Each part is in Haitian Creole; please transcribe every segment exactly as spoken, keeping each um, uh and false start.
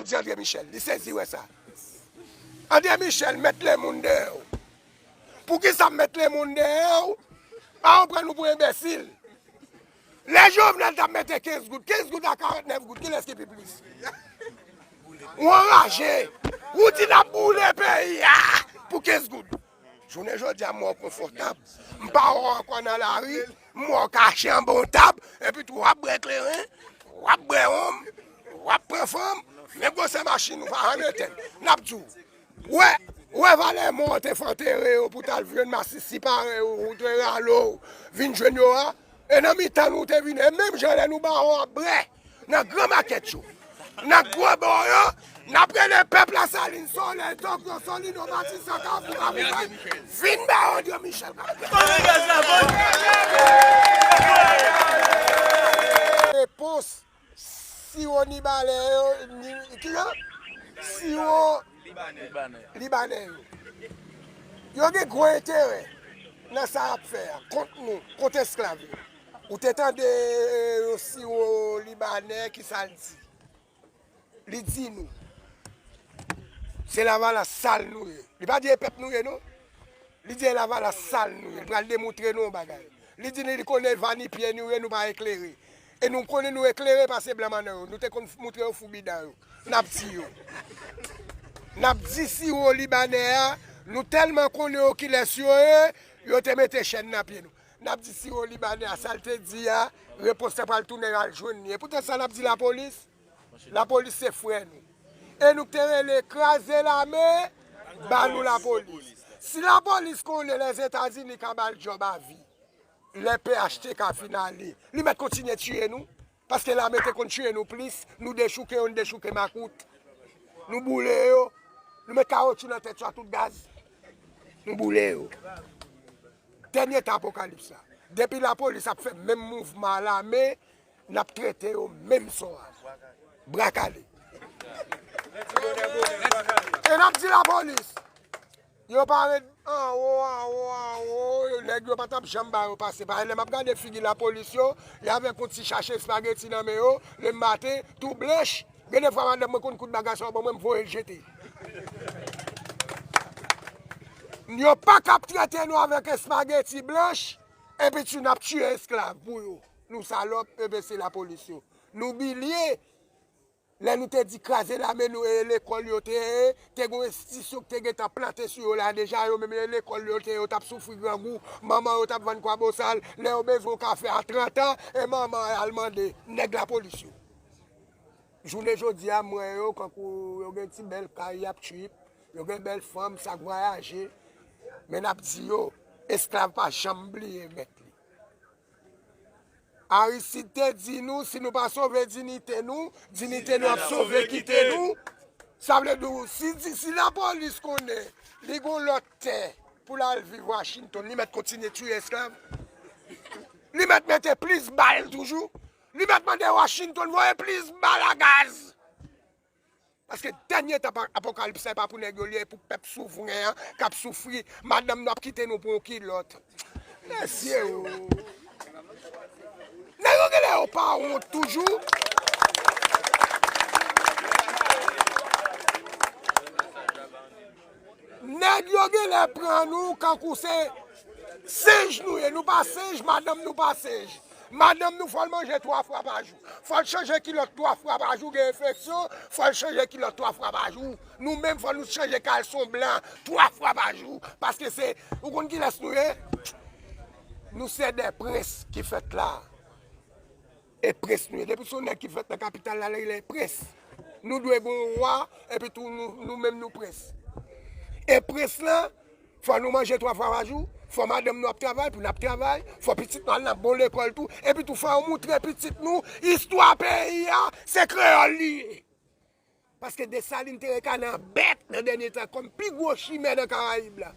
Di André Michel, li sezi wè sa. André Michel, met lemonn dèyè w. Poukisa m met lemonn dèyè w? A, ou pran nou pou enbesil. Lè Jovenel t ap mete kenz goud, kenz goud a karantnèf goud, kilès ki pi plis? Ou anraje. Ou di n ap boule peyi a pou kenz goud. Jounen jodi a, m wè w konfòtab. M pa wè w ankò nan lari, m wè w kache anba yon tab, epi tou w ap bwè kleren, w ap bwè wonm, w ap pran fanm, men gwosè machin ou pa janm etenn. N ap di w, wè, wè valè mò te fè antere yo pou t al jwenn masisi parèy ou, ou te rale w, vin jwenn yo a, e nan mitan nou te vin, e menm jan lè nou ba w ap bwè, nan gran makèt yo, nan gwo bò yo, n ap rele pèp Lasalin, Solèy, Tokyo, Solino, Matisan, Kafou, Kafou, vin ba André Michel. Repons, siwo libanè yo, ni, ki jan? Siwo libanè yo. Yo gen gwo enterè nan sa y ap fè a, kont nou, kont esklav yo. Ou te tande yon siwo libanè ki sa l di? Li di nou, se lavalas sal nou ye. Li pa di e pèp nou ye non. Li di e lavalas sal nou ye. Li pral demontre nou yon bagay. Li di nou li konnen vanipye nou ye, nou pa eklere. E nou konnen nou eklere pase blan manno yo. Nou te konn moutre yo fou bida yo. N ap di yo. N ap di siwo libanè a, nou tèlman konnen yo kilès yo ye, yo te mete chèn nan pye nou. N ap di siwo libanè a, sa l te di a, repons lan pral tounen al jwenn li. E poutèt sa n ap di lapolis, lapolis se frè nou. E nou k te rele kraze lame, ba nou lapolis. Si lapolis konnen Lèzetazini ka ba l djòb avi, lè P H T K fin ale, li mèt kontinye tiye nou. Paske lame te konn tiye nou plis, nou dechouke yo, nou dechouke makout. Nou boule yo, nou met kawotchou nan tèt yo ak tout gaz. Nou boule yo. Dènye tan apokalips la. Depi lapolis ap fè menm mouvman a lame, n ap trete yo menm sò a. Bra kale. E n ap di lapolis, yo pa ret anwo, anwo, anwo, nèg yo pa t ap janm ba yo pase. Paske lè m ap gade figi lapolis yo, y avèk yon ti chache espageti nan men yo, lematen, tou blanch. Gen de fwa madanm mwen konn kout bagay sa yo ban mwen, m voye l jete. Yo pa ka ap trete nou avèk espageti blanch, epi tou n ap tiye esklav pou yo. Nou salòp, enbesil lapolis yo. Nou bilye, lè nou te di kraze lame nou e lekòl yo te ye, te gen yon enstitisyon ki te gentan plante sou yo la deja, yo menm e lekòl yo te ye, yo t ap soufri grangou, manman yo t ap vann kwabosal, lè yo bezwen yon kafe a trant an, e manman al mande nèg lapolis yo. Jounen jodi a, m wè yo kankou yo gen ti bèl kay, y ap trip, yo gen bèl fanm, sa k vwayaje. Men n ap di yo, esklav pa janm bliye mèt li. Aristide te di nou, si nou pa sove dinite nou, dinite nou ap sove kite nou. Sa vle di, si, si lapolis konnen li gon lòt tè pou l al viv Washington, li mèt kontinye tiye esklav. Li mèt mete plis bal toujou. Li mèt mande Washington voye plis bal a gaz. Paske dènye tan apokalips la, e pa pou nèg yo li ye, e pou pèp souvren an k ap soufri. Madanm nou ap kite nou pou yon kilòt. Mesye o. Nèg yo genlè yo pa wont toujou. Nèg yo genlè pran nou kankou se senj nou ye. Nou pa senj, madanm nou pa senj. Madanm nou fò l manje twa fwa pa jou. Fò l chanje kilòt twa fwa pa jou, gen enfeksyon, fò l chanje kilòt twa fwa pa jou. Nou menm fò nou chanje kalson blan twa fwa pa jou. Paske se, ou konn kilès nou ye? Nou se de prens ki fèt la. E prens nou ye. Depi se yon nèg ki fèt nan kapital la, li rele prens. Nou dwe gen yon wa, epi tou nou, nou menm nou prens. E prens lan, fò nou manje twa fwa pa jou, fò madanm nou ap travay pou n ap travay, fò pitit nou al nan bon lekòl tou, epi tou fò yo moutre pitit nou istwa peyi a, se kreyòl li ye. Paske Desalin te rekane an bèt nan dènye tan kòm pi gwo chimè nan Karayib la.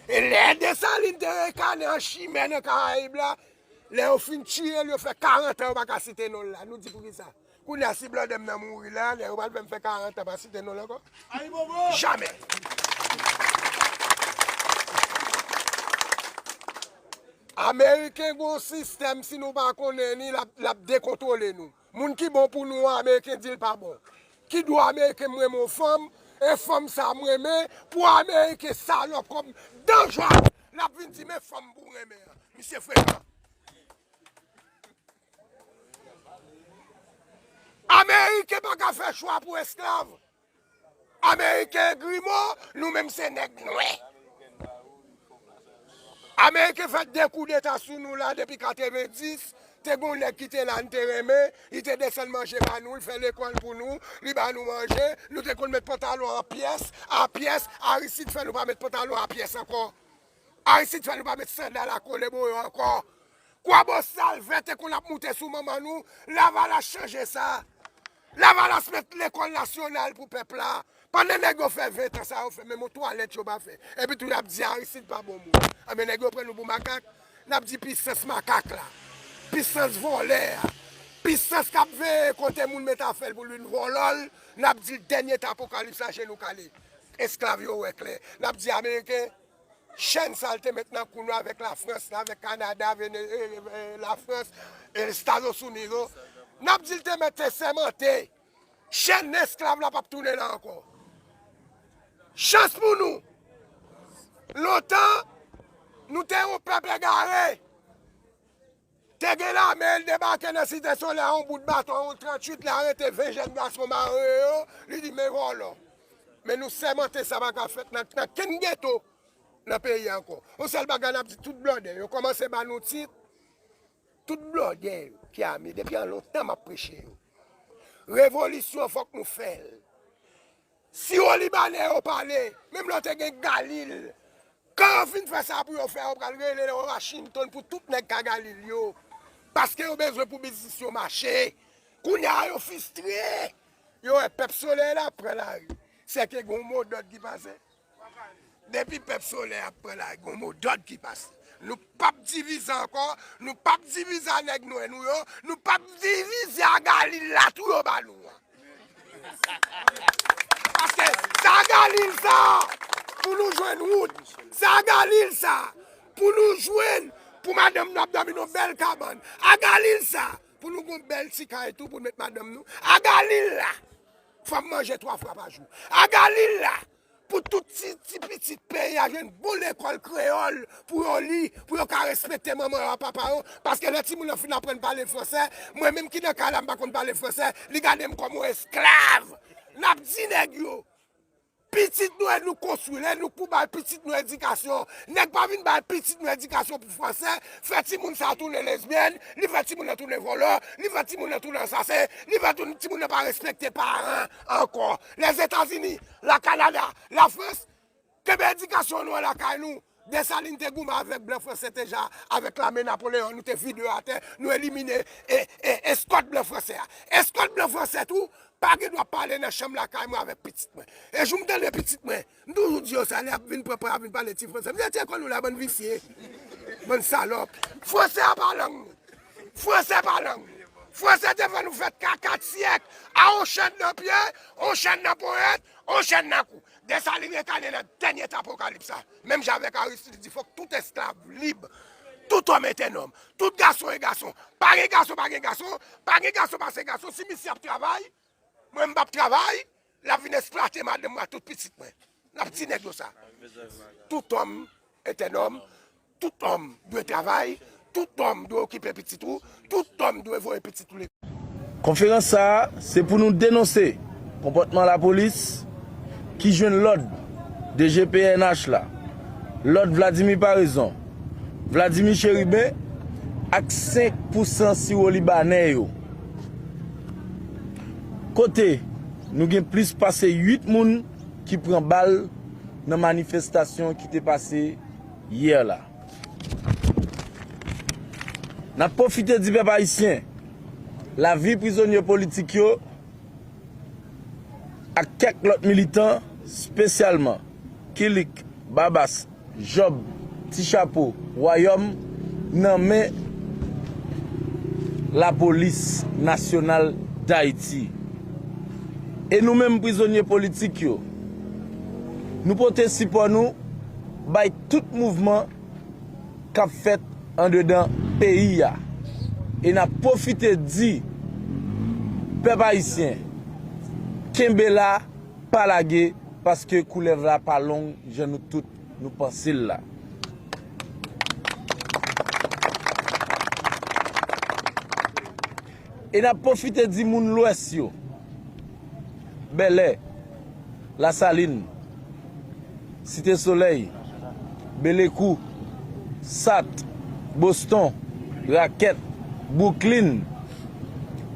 E lè Desalin te rekane an chimè nan Karayib la, lè yo fin tiye l, yo fè karant an yo pa ka site non l la. Nou di poukisa? Kounye a, si blòdè m nan mouri la, lè yo pral fè m fè karant an pa site non l ankò? Jamè! Ameriken gon sistèm, si nou pa konnen li, l ap, l ap dekontwole nou. Moun ki bon pou nou an, Ameriken di l pa bon. ki di w Ameriken m renmen yon fanm, e fanm sa m renmen, pou Ameriken salòp kòm Danjwa, l ap vin di men fanm pou w renmen an. Misye frekan. Ameriken pa ka fè chwa pou esklav. Ameriken grimo, nou menm se nèg nwè. Ameriken fè de koudeta sou nou la depi katrevenndis. Te gen yon nèg ki te la, n te renmen, li te desann manje ba nou, li fè lekòl pou nou, li ba nou manje, nou te konn met pantalon an pyès, a pyès, Aristid fè nou pa met pantalon a pyès ankò. Aristid fè nou pa met sandal a kole boyo ankò. Kwabosal vè te konn ap moute sou manman nou, Lavalas chanje sa. Lavalas met lekòl nasyonal pou pèp la. Pandan nèg yo fè ven tan sa yo fè, menm yon twalèt yo pa fè. Epi tou y ap di Aristid pa bon moun. Anben nèg yo pran nou pou makak. N ap di pisans makak la. Pisans vòlè a. Pisans k ap veye kote moun met afè l pou li n vòlò l. N ap di l dènye tan apokalips la je nou kale. Esklav yo wè klè. N ap di Ameriken, chèn sa l te met nan kou nou avèk Lafrans, avèk Kanada, Vene, e, e, Lafrans, e, Estados Unidos. N ap di l te mete sèmante. Chèn esklav la p ap tounen la ankò. Chans pou nou. Lontan, nou te yon pèp egare. Te gen lame, l debake nan Site Solèy, yon bout baton, yon tranntuit, l arete ven jèn gason mare yo, li di men vòlò. Men nou sèmante sa pa ka fèt nan, nan kenn geto nan peyi a ankò. Yon sèl bagay n ap di tout blòdè, yo kòmanse ba nou tit, tout blòdè yo ki ame, depi an lontan m ap preche yo. Revolisyon fòk nou fè l. Siwo libanè yo pale, menm lè w te gen Galil. Kan yo fin fè sa pou yo fè, yo pral rele yo Washington pou tout nèg ka Galil yo. Paske yo bezwen pou biznis yo mache. Kounye a yo fistre. Yo wè pèp solèy la pran lari. Sèke gen yon modòd ki pase. Depi pèp solèy ap pran lari, gen yon modòd ki pase. Nou p ap divize ankò, nou p ap divize a nèg nwè nou yo, nou p ap divize a Galil la tou yo ba nou an. Paske sa Galil sa, pou nou jwenn wout, sa Galil sa, pou nou jwenn, pou madanm nou ap dòmi nan bèl kabann, a Galil sa, pou nou gon bèl ti kay tou pou n met madanm nou, a Galil la, fanm manje twa fwa pa jou, a Galil la, pou tout ti, ti pitit peyi a jwenn bon lekòl kreyòl, pou yo li, pou yo ka respekte manman yo ak papa yo, paske lè timoun nan fin aprann pale fransè, mwen menm ki nan kay la m pa konn pale fransè, li gade m kòm yon esklav. N ap di nèg yo, pitit nou e nou konstwi, lè nou pou bay pitit nou edikasyon, nèg pa vin bay pitit nou edikasyon pou fransè, fè timoun sa tounen lesbyèn, li fè timoun nan tounen vòlò, li fè timoun nan tounen ansasen, li fè tou-, timoun nan pa respekte paran ankò. Lèzetazini, la Kanada, Lafrans, kenbe edikasyon nou an lakay nou. Desalin te goumen avèk blan fransè deja, avèk lame Napoleyon, nou te vide yo atè, nou elimine e, e, eskòt blan fransè a. Eskòt blan fransè tou, pa gen dwa pale nan chanm lakay mwen avèk pitit mwen. E jou m tande pitit mwen, m toujou di yo sa, lè y ap vin pran, pran, ap vin pale ti fransè. M di, ti lekòl nou la, bann visye, bann salòp. Fransè a pa lang nou. Fransè pa lang nou. Fransè te fè nou fèt ka kat syèk. A yon chèn nan pye, yon chèn nan ponyèt, yon chèn nan kou. Desalin rekane nan dènye tan apokalips la. Menm jan avèk Aristid, li di fòk tout esklav lib. Tout homme est un homme. Tout garçon est garçon. Pa gen gason, pa gen gason. Pa gen gason pase gason. Si misye ap travay, mwen m p ap travay, l ap vin eksplwate madanm mwen ak tout pitit mwen. N ap di nèg yo sa. Tout homme est un homme. Tout homme dwe travay. Tout homme dwe okipe pitit ou. Tout homme dwe voye pitit ou lekòl. Konferans sa a, se pou nou denonse konpòtman lapolis ki jwenn lòd D G P N H la, lòd Vladimir Paraison, Vladimir Chérubin ak senk pou san siwo libanè yo. Kote nou gen plis pase uit moun ki pran bal nan manifestasyon ki te pase yè la. N ap pwofite di pèp ayisyen, lavi prizonye politik yo ak kèk lòt militan, espesyalman Kilik, Babas, Jòb, Ti Chapo, Wayòm, nan men Lapolis Nasyonal Dayiti. E nou menm prizonye politik yo, nou pote sipò nou bay tout mouvman k ap fèt andedan peyi a. E n ap pwofite di pèp ayisyen, Kenbe la, pa lage, paske koulèv la pa long jan nou tout nou panse l la. E n ap pwofite di moun Lwès yo, Bèlè, Lasalin, Site Solèy, Belekou, Sat, Boston, Rakèt, Bwouklin,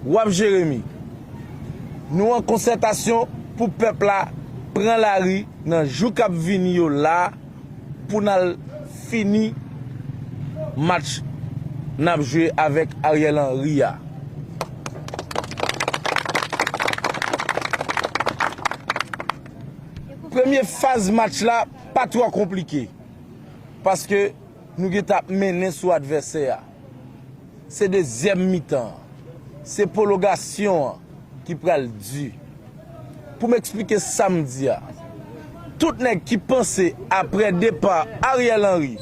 Waf Jeremi. Nou an konsètasyon pou pèp la pran lari nan jou k ap vini yo la pou n al fini match n ap jwe avèk Ariel Henry a. Premye faz match la pa twò konplike, paske nou gentan ap mennen sou advèsè a. Se dezyèm mitan an. Se pwolongasyon an ki pral di. Pou m eksplike sa m di a, tout nèg ki panse apre depa Ariel Henry,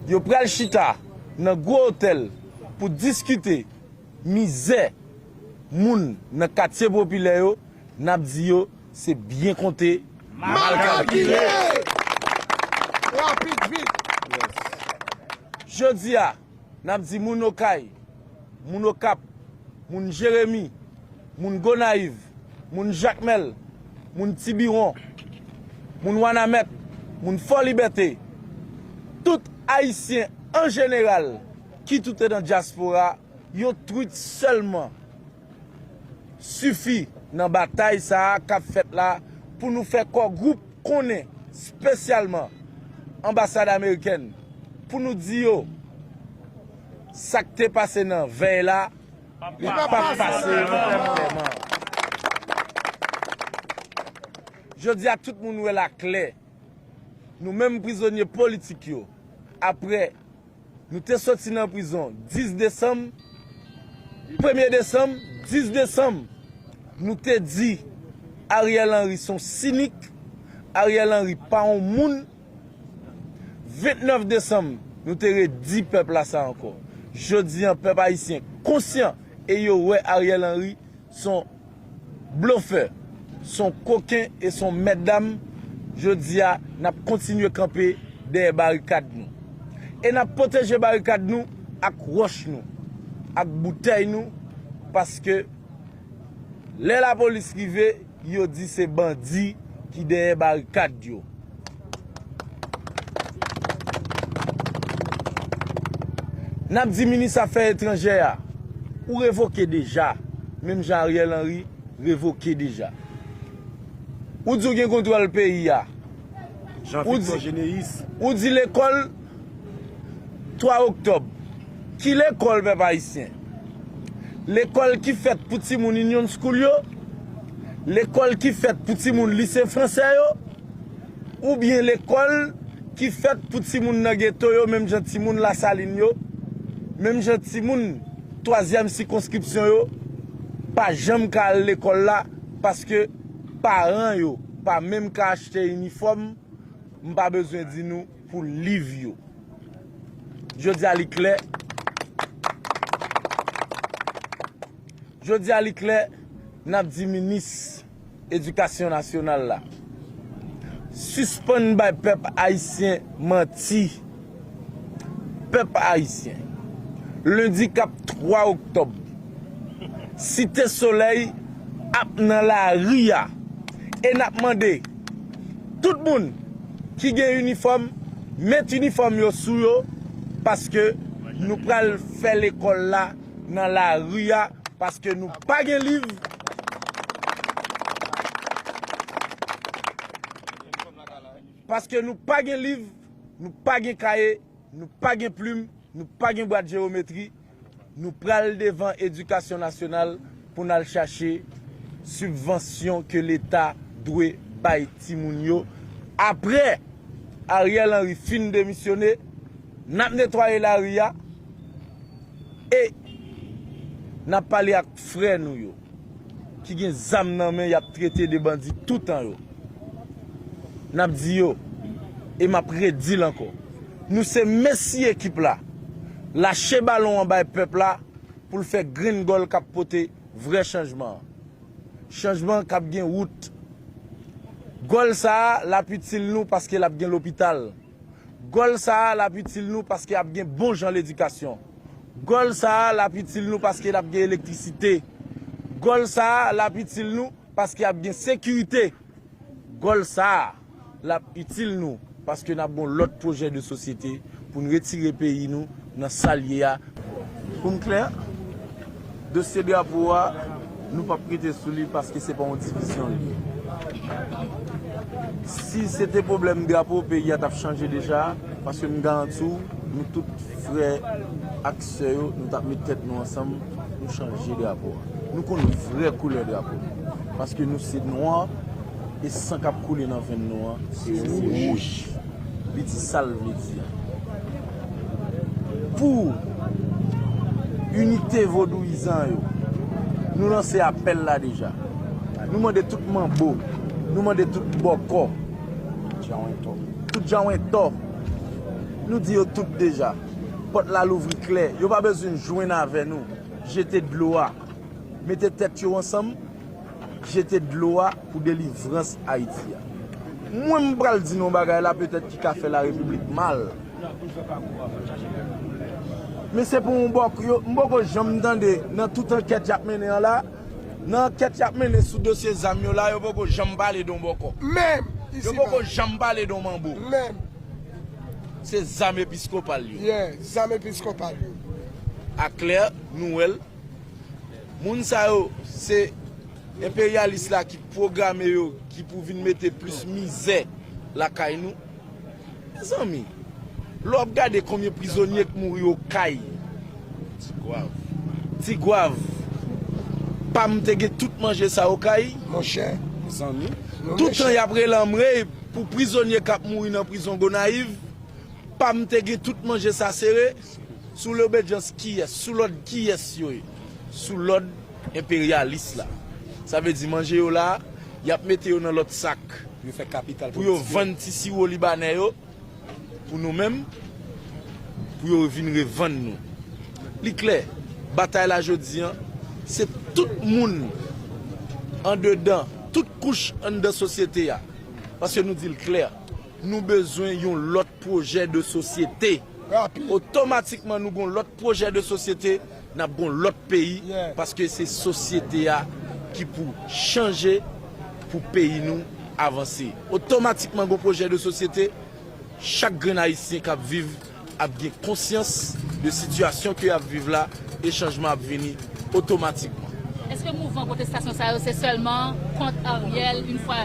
yo pral chita nan gwo otèl pou diskite mizè moun nan katye popilè yo, n ap di yo se byen konte, mal kalkile. Rapid, vit. Jodi a, n ap di moun Okay, moun Okap, moun Jeremi, moun Gonayiv, moun Jakmèl, moun Tibiwon, moun Wanament, moun Fò Libète, tout Ayisyen an jeneral, kit ou te nan dyaspora, yon tweet sèlman sifi nan batay sa a k ap fèt la pou nou fè kò gwoup konnen, espesyalman anbasad amerikèn, pou nou di yo sa k te pase nan vèy la, li p ap pase vrèman. Jodi a, tout moun wè l aklè. Nou menm prizonye politik yo, apre nou te soti nan prizon dis desanm, premye desanm, dis desanm, nou te di Ariel Henry se yon sinik, Ariel Henry pa yon moun. Vennèf desanm, nou te redi pèp la sa ankò. Jodi a, pèp ayisyen konsyan e yo wè Ariel Henry se yon blofè, se yon koken e se yon mètdam. Jodi a, n ap kontinye kanpe dèyè barikad nou. E n ap pwoteje barikad nou ak wòch nou, ak boutèy nou, paske lè lapolis rive, yo di se bandi ki dèyè barikad yo. N ap di minis afè etranjè a, ou revoke deja, menm jan Ariel Henry revoke deja. Ou di w gen kontwòl peyi a. Ou di, ou di lekòl twa oktòb. Ki lekòl, pèp ayisyen? Lekòl ki fèt pou timoun Union School yo? Lekòl ki fèt pou timoun lise fransè yo? Oubyen lekòl ki fèt pou timoun nan geto yo, menm jan timoun Lasalin yo, menm jan timoun twazyèm sikonskripsyon yo pa janm ka al lekòl la, paske paran yo pa menm ka achte inifòm, m pa bezwen di nou pou liv yo. Jodi a li klè. Jodi a li klè, n ap di minis edikasyon nasyonal la, sispann bay pèp ayisyen manti. Pèp ayisyen, lendi k ap twa oktòb, Site Solèy ap nan lari a. E n ap mande tout moun ki gen inifòm, met inifòm yo sou yo, paske nou pral fè lekòl la nan lari a, paske nou pa gen liv. Paske nou pa gen liv, nou pa gen kaye, nou pa gen plim, nou pa gen bwat jewometri, nou pral devan edikasyon nasyonal pou n al chache sibvansyon ke Leta dwe bay timoun yo. Apre Ariel Henry fin demisyone, n ap netwaye lari a e n ap pale ak frè nou yo ki gen zam nan men, y ap trete de bandi toutan yo. N ap di yo, e m ap redi l ankò, nou se mesi ekip la. Lache balon an bay pèp la pou l fè grenn gòl k ap pote vrè chanjman an. Chanjman k ap gen wout. Gòl sa a, l ap itil nou paske l ap gen lopital. Gòl sa a, l ap itil nou paske ap gen bon jan ledikasyon. Gòl sa a, l ap itil nou paske l ap gen elektrisite. Gòl sa a, l ap itil nou paske ap gen sekirite. Gòl sa a, l ap itil nou paske n ap gen yon lòt pwojè de sosyete pou n retire peyi nou nan sa l ye a. Pou m klè, dosye drapo a, nou p ap rete sou li paske se pa yon divizyon l ye. Si se te pwoblèm drapo, peyi a t ap chanje deja, paske m garanti w, nou tout frè ak sè yo, nou t ap met tèt nou ansanm, nou chanje drapo a. Nou konn vrè koulè drapo nou. Paske nou se nwa, e san k ap koule nan venn nou an, se wouj. Li di sa l vle di a. Pou inite vodouyizan yo, nou lanse apèl la deja. Nou mande tout manbo, nou mande tout bòkò, tout djawentò. Nou di yo tout deja. Pòt la louvri klè. Yo pa bezwen jwenn avè nou. Jete dlo a. Mete tèt yo ansanm. Jete dlo a pou delivrans Ayiti a. Mwen, m pral di nou yon bagay la, petèt ki ka fè larepiblik mal. Men se pou yon bòk yo, m poko janm tande nan tout ankèt y ap mennen an la, nan ankèt y ap mennen sou dosye zam yo la, yo poko janm pale de yon bòkò. Menm, yo poko janm pale de yon manbo. Menm. Se zam episkopal yo. Yeah, zam episkopal yo. Aklè, nou wè l. Moun sa yo, se enperyalis la ki pwograme yo, ki pou vin mete plis mizè lakay nou. Mezanmi, lè w ap gade konbyen prizonye k mouri Okay, Tigwav, Tigwav, pa m te gen tout manje sa Okay. Monchè, mezanmi. Toutan y ap rele anmwey pou prizonye k ap mouri nan prizon Gonayiv, pa m te gen tout manje sa sere. Sou lobedyans kiyès? Sou lòd kiyès yo ye? Sou lòd enperyalis la. Sa vle di manje yo la, y ap mete yo nan lòt sak. Pou yo fè kapital politik yo. Pou yo vann ti siwo libanè yo, pou nou menm, pou yo vin revann nou. Li klè, batay la jodi an, se tout moun andedan, tout kouch anndan sosyete a. Paske nou di l klè, nou bezwen yon lòt pwojè de sosyete. Rapid. Otomatikman, nou gon lòt pwojè de sosyete, n ap gon lòt peyi, yeah, paske se sosyete a ki pou chanje pou peyi nou avanse. Otomatikman, gon pwojè de sosyete, chak grenn Ayisyen k ap viv ap gen konsyans de sitiyasyon ke y ap viv la, e chanjman ap vini otomatikman. Èske mouvman pwotestasyon sa yo se sèlman kont Ariel, yon fwa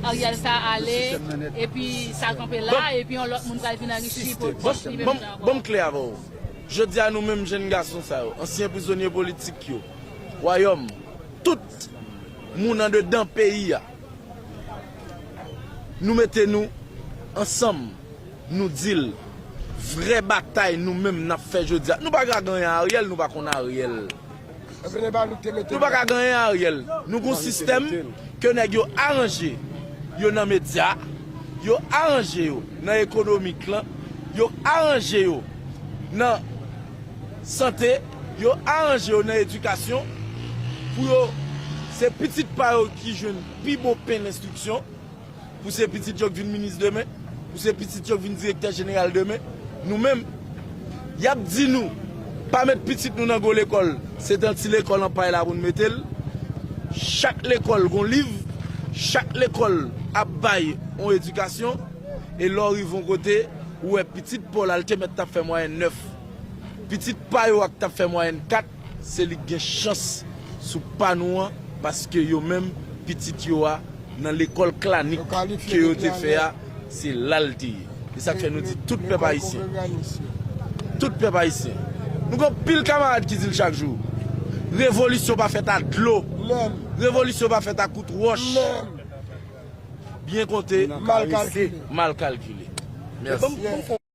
Ariel sa ale, epi sa kanpe la, epi yon lòt moun pral vin anrichi pou, pou li menm jan ankò? Ban m klè avè w. Jodi a, nou menm jèn gason sa yo, ansyen prizonye politik yo, Wayòm, tout moun andedan peyi a, nou mete nou ansanm, nou di l, vrè batay nou menm n ap fè jodi a. Nou pa ka ganyen Ariel, nou pa konn Ariel. Nou pa ka ganyen Ariel. Nou gon sistèm ke nèg yo aranje yo nan medya, yo aranje yo nan ekonomik lan, yo aranje yo nan sante, yo aranje yo nan edikasyon, pou yo, se pitit pa yo ki jwenn pi bon pen lenstriksyon, pou se pitit yo k vin minis demen, pou se pitit yo k vin direktè jeneral demen. Nou menm, y ap di nou, pa met pitit nou nan gwo lekòl, se nan ti lekòl an pay la pou n mete l. Chak lekòl gon liv, chak lekòl ap bay on edikasyon, e lè w rive on kote, ou wè pitit pa w la, l te mèt t ap fè mwayèn nèf. Pitit pa yo a k t ap fè mwayèn kat, se li k gen chans sou pa nou an, paske yo menm, pitit yo a, nan lekòl klanik ke yo te fè a, se la l te ye. E sa k fè nou di tout pèp ayisyen, tout pèp ayisyen, nou gen anpil kamarad ki di l chak jou, revolisyon pa fèt a dlo, revolisyon pa fèt a kout wòch. Byen konte, mal kalkile. Mèsi.